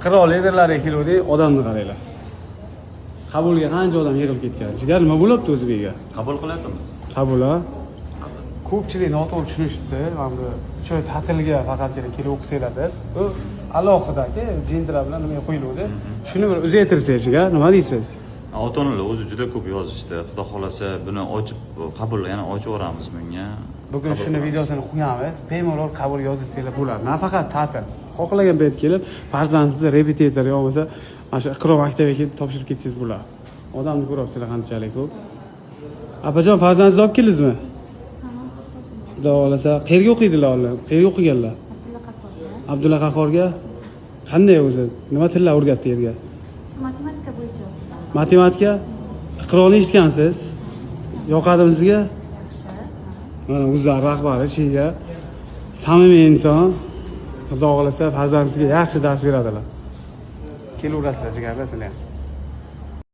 Iqro liderlariga keluvdik, odamni qaranglar. Qabulga qancha odam yig'ilib ketgan. Jigar, nima bo'lyapti o'zi bu yerga? Qabul qilyapmiz. Qabul, a? Ko'pchilik noto'g'ri tushunishibdi. Mana bu 3 oy ta'tilga faqatgina kelib o'qisanglar deb. Bu alohida-ku, jentra bilan nimaga qo'yiluvdi. Shuni bir uzaytirsangiz, jigar, nima deysiz? Ota onalar o'zi juda ko'p yozishdi. Xudo xohlasa, buni ochib, qabul yana ochib yuboramiz bunga. Bugun Qabul shuni qilamiz. Videosini qo'yamiz. Bemalol qabul yozilsanglar bo'ladi. Nafaqat ta'til. Xohlagan payt kelib, farzandingizni repetitor yo bo'lmasa mana shu Iqro maktabiga kelib topshirib ketsangiz bo'ladi. Odamni ko'ryapsizlar qanchalik ko'p. Apajon, farzandingizni olib keldingizmi? Xudo xohlasa, qayerga o'qiydilar ular? Qayerga o'qiganlar? Abdulla Qahhorga. Abdulla Qahhorga. Qanday o'zi? Nima tillar o'rgatdi yerga? Matematika bo'yicha. Matematika? Iqroni eshitgansiz? Yoqadimi sizga? Yaxshi. Mana o'zlari rahbari Chiga. Samimiy inson. Xudo xohlasa, farzandingizga yaxshi dars beradilar. Kelaverasizlar, jigarlar, sizlar ham.